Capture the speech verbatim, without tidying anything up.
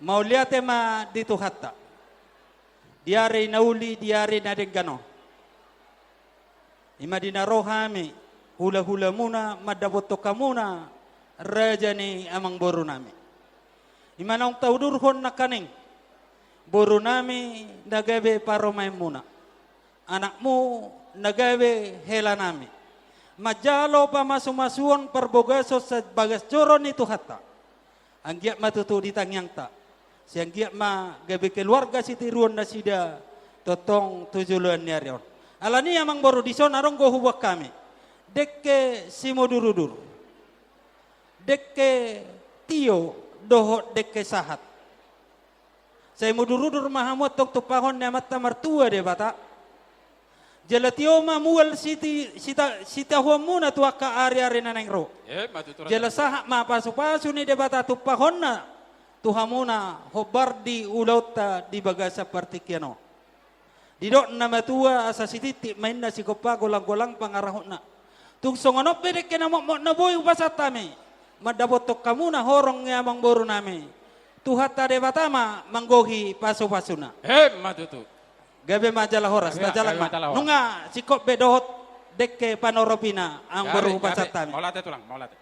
Mauliate ma di Tuhanta. Di ari na uli, di ari na denggan on. I ma di na ro hami, hulahulamuna, mandapothon hamuna, raja ni amangborunami. I ma naung taudurhon nangkaning, borunami na gabe parumaenmuna. Anakmu na gabe helanami. Manjalo pamasumasuon parbagason sian bagas joro ni Tuhanta. Anggiat ma tutu di tangiangta. Sai anggiat ma gabe keluarga sitiruon nasida tongtong tu joloan ni ari on. Alani i amangboru, dison adong do huboan hami dengke simudurudur, dengke tio dohot dengke sahat. Sai mudurudur ma hamu antong tumpahon ni Amanta Martua Debata. Jala tio ma mual siti-, sita-, sitahuonmuna tu angka ariari na naeng ro. Emma tutu, raja. Jala sahat ma pasupasu ni Debata tumpahonna tu hamuna hombar di ulaonta di bagasan partingkian on. Didok na matua, asa sititi ma inna, sigompa golanggolang pangarahutna. Tung songon on pe dengke na mokmok na boi hupasahat hami mandapothon hamuna horong ni amangborunami, Tuhanta Debata ma manggohi pasupasuna. Emma tutu. Gabe ma jala horas. Gabe, tajalang gabe ma. Tajalang horas. Nunga singkop be dohot dengke panoropina, amangboru, gabe, hupasahat hami. Mauliate tulang, mauliate.